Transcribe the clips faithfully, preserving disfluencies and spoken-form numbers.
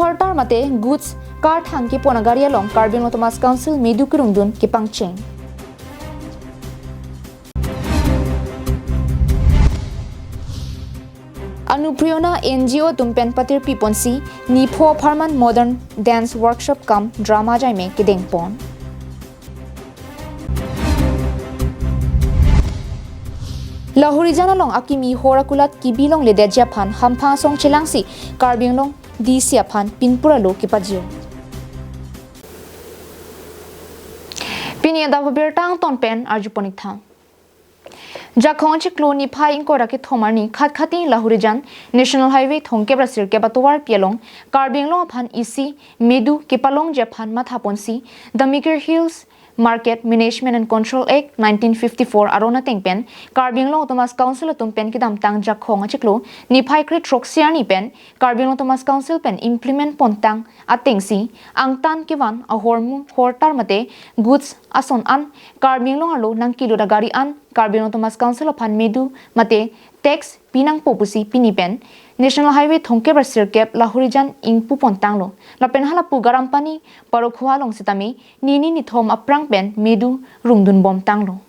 Hortar mate goods karthang kepon agari along Karbi Anglong Autonomous Council medu kerungdun kepangcheng. Anuprerona N G O atum pen patirpi ponsi nipho apharman modern dance workshop cum drama ajaime kedengpon. Lahorijan along akimi hor akulat kibi longledetji aphan hamphang asong chelangsi Karbi Anglong D C aphan pinpura lo kepajir. Pini adap abirta angton pen arjupon-ik tha. Jakhong achiklo niphai ingkoi ra kethom arni Khatkhati Lahorijan National Highway thomkep ra sirkep atovarpi along Karbi Anglong aphan isi medu kepalongji aphan mathaponsi The Mikir Hills Market Management and Control Act nineteen fifty-four aron ateng pen Karbi Anglong Autonomous Council atum pen kedamtang Jakhong achiklo niphai kre throksi arni pen Karbi Anglong Autonomous Council pen implement pontang atengsi angtan kevan ahormu hortar mate goods ason an Karbi Anglong arlo nangkelut agari an Karbi Anglong Autonomous Council aphan medu mate tax pinangpo pusi pini pen National Highway thomkep ra sirkep Lahorijan ingpu pontanglo. Lapen halapu Garampani Parokhowa along sitame nini nithom aphrang pen medu rungdun bomtanglo.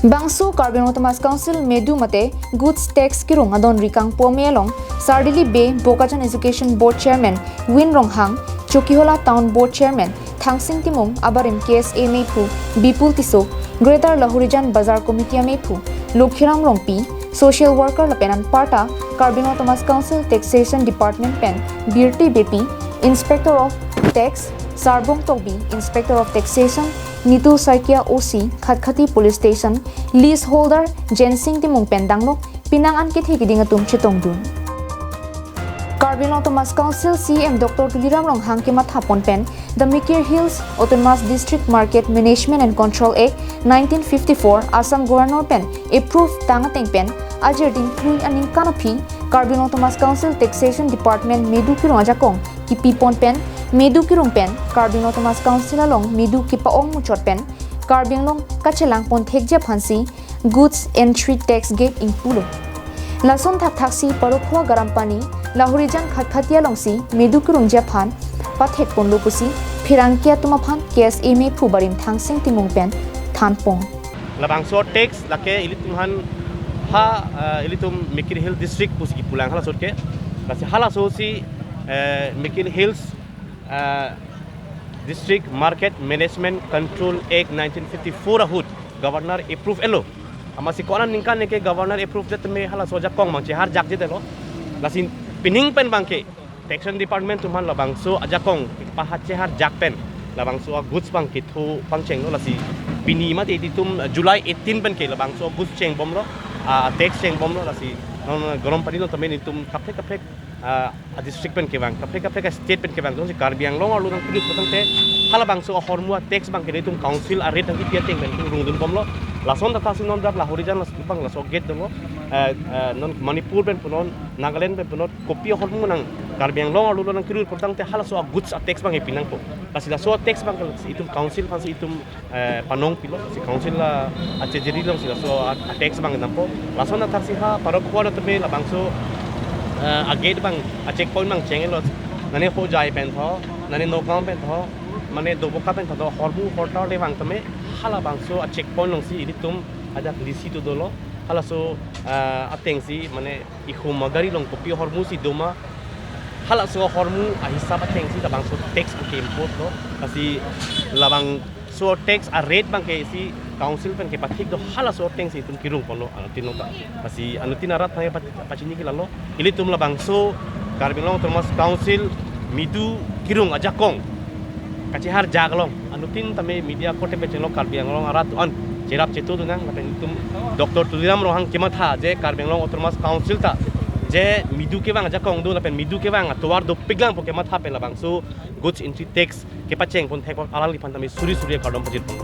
Bangso Karbi Anglong Autonomous Council medu mate goods tax kerung adonri kangpu amei along Sardili Bey Bokajan Education Board Chairman Win Ronghang, Chokihola Town Board Chairman Thangsing Timung, abarim K S A meiphu Bipul Tisso, Greater Lahorijan Bazar Committee ameiphu Lokhiram Rongpi, social worker lapen anparta Karbi Anglong Autonomous Council Taxation Department pen Birti Beypi, Inspector of Tax Sarbong Tokbi, Inspector of Taxation Nitu Saikia, O C Khatkhati Police Station, leaseholder Jensing Timung pen danglok pinang an kethe keding atum chetongdun. Karbi Anglong Autonomous Council C E M Doctor Tuliram Ronghang kemathapon pen The Mikir Hills Autonomous District Market Management and Control Act nineteen fifty-four Assam Governor pen approve tang ateng pen ajir dingthui aningkan aphi Karbi Anglong Autonomous Council Taxation Department medu kerung ajakong kipipon pen medu kerung pen Karbi Anglong Autonomous Council along medu kepa-ong muchot pen Karbi Anglong kachelangpon thekji aphansi goods entry tax gate ingpulo. Lason thakthaksi Parokhowa Garampani Lahorijan Khatkhati alongsi medu kerungji aphan pathekponlo pusi pherangke atum aphan K S A meiphu barim Thangsing Timung pen thanpon. Labangso tax lake ilitum aphan ha, eh, ilitum Mikir Hill District pusi kipulang halaso ke. Lasi halasosi, eh, Mikir Hills, eh, District Market Management Control Act nineteen fifty-four ahut Governor approve etlo. Amatsi ko-an aningkan ke Governor approve det tame halaso ajakong abang cheharjakjedetlo. Lasi pining pen abangke Taxation Department atum aphan labangso ajakong paha cheharjak pen labangso a-goods abangke thu pangchenglo. Lasi pini mate ilitum, eh, July eighteen pen ke labangso a-goods chengbomlo, ah, tax chengbomlo. Lasi non Garampani along tame ilitum kaprek kaprek, ah, a-district pen kevang, kaprek kaprek a-state pen kevang, jongsi Karbi Anglong arlo nangkelut putangte halabangso ahormu a-tax abangke ilitum council a-rate nangkepi ateng pen itum rungdunbomlo. Lason thakthaksi non dak Lahorijan laso abang laso gate dolo, eh, eh, non Manipur pen punon, Nagaland pen punon, kopi ahormu nang Karbi Anglong arlo nangkelut putangte halaso a-goods a-tax abangke pinangpo. Lasi laso a-tax abangke itum council aphansi itum, eh, panongpilo, si council la achejeri alongsi laso a-, a-tax abang dampo. Lason thakthaksi ha Parokhowa lo tame labangso, eh, a-gate abang a-checkpoint abang chenglo. Nane Hojai pen tho, nane Nagaon pen tho, mane Doboka pen tho, hormu hortar le vang tame halabangso a-checkpoint alongsi ilitum ajat lisi tu dolo. Halaso, eh, atengsi mane ihum agari along kopi ahormusi doma, halaso ahormu ahisap atengsi labangso tax abangke impose lo. Lasi labangso tax a-rate abangke isi council pen kepathik do, halaso atengsi itum kerungponlo anuttin along ta. Lasi anuttin arat thang pach-, pachini ke lalo. Ilitum labangso Karbi Anglong Autonomous Council medu kerung ajakong kacheharjak along anuttin tame media korte pachenglo Karbi Anglong arat an cherap chetu dunang lapen itum Doctor Tuliram Ronghang kematha je Karbi Anglong Autonomous Council ta je medu kevang ajakong do lapen medu kevang atovar dopiklang pu kematha pen labangso goods entry tax kepachengpon thek alangli aphan tame suri suri akardom pajirpon.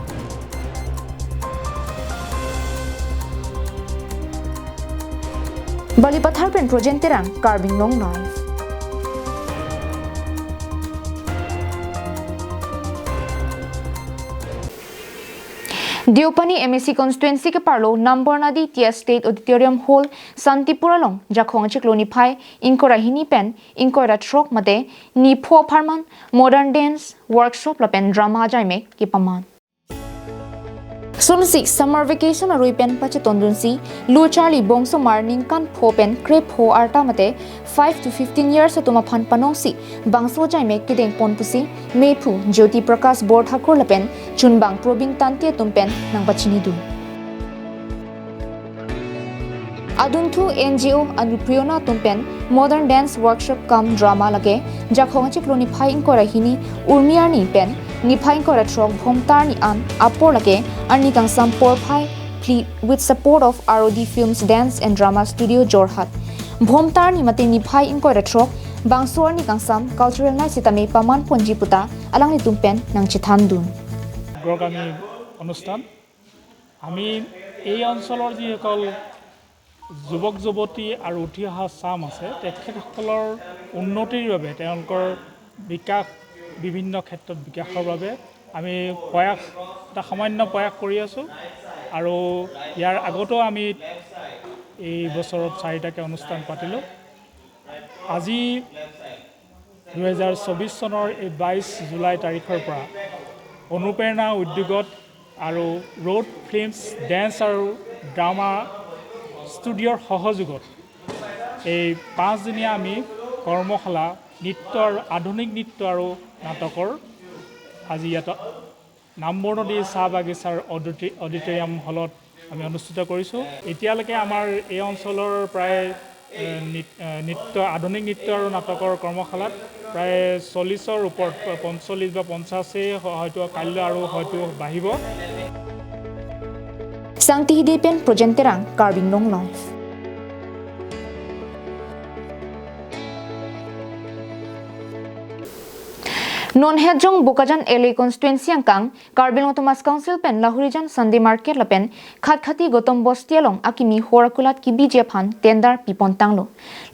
Balipathar pen Projen Terang, Karbi Anglong Live. Deopani M A C constituency keparlo number nadi Tia State Auditorium Hall, Santipur along Jakhong achiklo niphai ingkoi ra hini pen ingkoi ra throk mate nipho apharman modern dance workshop lapen drama ajaimek kepaman. Sunsi summer vacation arui pen pachetondunsi Lo Charli Bongsomar ningkan pho pen krepho arta mate five to fifteen years atum aphan panongsi bangso ajaimek kedengpon pusi mephu Jyoti Prakash Borthakur lapen chunbang Probin Tante atum pen nangpachinidun. Adunthu N G O Anuprerona atum pen modern dance workshop cum drama lake Jakhong achiklo niphai ingkoi ra hini Urmi arni pen niphai ingkoi ra throk Bhomta arni an apor lake arni kangsam porphai phli with support of R O D Films Dance and Drama Studio Jorhat. Bhomta arni mate niphai ingkoi ra throk bangso arni kangsam cultural night sitame pamanponji puta alanglitum pen nangchethandun. Blog আমি অনুষ্ঠান। আমি এই অঞ্চলৰ যিসকল যুৱক যুৱতী আৰু উঠি অহা চাম আছে, তেখেতসকলৰ উন্নতিৰ বাবে, তেওঁলোকৰ বিকাশ, বিভিন্ন ক্ষেত্ৰত বিকাশৰ বাবে আমি প্ৰয়াস, এটা সামান্য প্ৰয়াস কৰি আছোঁ। আৰু ইয়াৰ আগতেও আমি এই বছৰত চাৰিটাকৈ অনুষ্ঠান পাতিলোঁ। আজি দুহেজাৰ চৌবিছ চনৰ এই বাইছ জুলাই তাৰিখৰ পৰা অনুপ্ৰেৰণা উদ্যোগত আৰু ৰড ফিল্মছ ডেন্স আৰু ড্ৰামা ষ্টুডিঅ'ৰ সহযোগত এই পাঁচদিনীয়া আমি কৰ্মশালা, নৃত্য আৰু আধুনিক নৃত্য আৰু নাটকৰ আজি ইয়াত নামবৰ নদী চাহ বাগিচাৰ অডিটৰি-, অডিটৰিয়াম হলত আমি অনুষ্ঠিত কৰিছোঁ। এতিয়ালৈকে আমাৰ এই অঞ্চলৰ প্ৰায়, এ, নৃত-, এ, নৃত্য, আধুনিক নৃত্য আৰু নাটকৰ কৰ্মশালাত প্ৰায় চল্লিছৰ ওপৰত, পঞ্চল্লিছ বা পঞ্চাছে হ-, হয়তো কাইলৈ আৰু হয়তো বাঢ়িব। Sangti Hide pen Projen Terang, Karbi Anglong Live. Non hetjong Bokajan L A constituency angkang Karbi Anglong Autonomous Council pen Lahorijan Sunday Market lapen Khatkhati Gautam Bosti along akimi hor akulat kibiji aphan tender pipontanglo.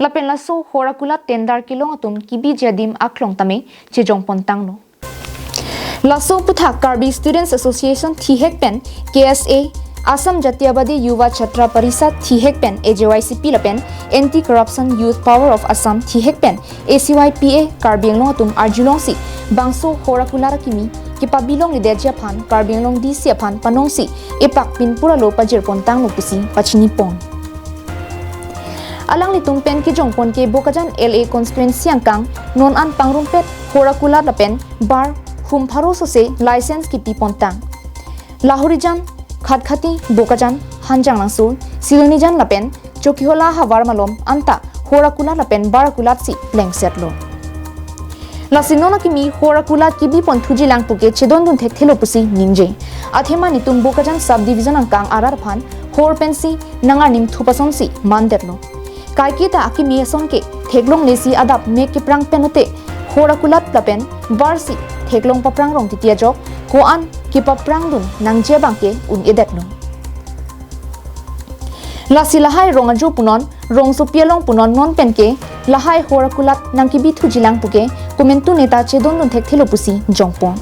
Lapen laso hor akulat tender kelong atum kibiji adim aklong tame chejongpontanglo. Laso aputhak Karbi Students Association thihek pen K S A, Assam Jatiyabadi Yuva Chhatra Parishad thihek pen A J Y C P lapen Anti Corruption Youth Power of Assam thihek pen A C Y P A Karbi Anglong atum arjulongsi bangso hor akulat akimi kepabilongledetji aphan Karbi Anglong D C aphan panongsi epak pinpur alo pajirpontanglo pusi pachinipon. Alanglitum pen kejongpon ke Bokajan L A constituency angkang non an pangrumpet hor akulat lapen bar hum pharo sose license kepipontang. Lahorijan, Khatkhati, Bokajan, Hanjanglangso, Silonijan lapen Chokihola havar malom anta hor akulat lapen bar akulatsi plengsetlo. Lasi non akimi hor akulat kibiponthujilang puke chedondun thekthelo pusi ningje. Athema netum Bokajan subdivision angkang arat aphan hor pensi nangarnimthu pasonsi mandetlo. Kaiketa akimi ason ke theklonglesi adap mek keprang penote hor akulat lapen barsi theklong paprangrong titi ajok ko-an kepaprangdun nangji abangke un-edetlo. Lasi lahai rong ajo punon, rongsopi along punon non penke lahai hor akulat nangkibithujilang puke komantu neta chedondun thekthelo pusi jongpon.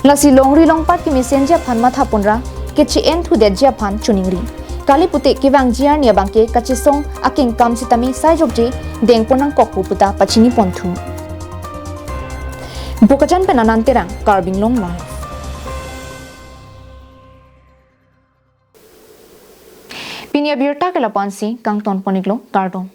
Lasi longri longpat kemesenji aphan mathaponra, keche-enthudetji aphan choningri. Kali pute kevangji arni abangke kachesong akengkam sitame saijokje dengpon nangkokpo puta pachiniponthu. Bokajan pen Anand Terang, Karbi Anglong Live. Pini abirta ke lapu-ansi kangtonpon-iklo, kardom.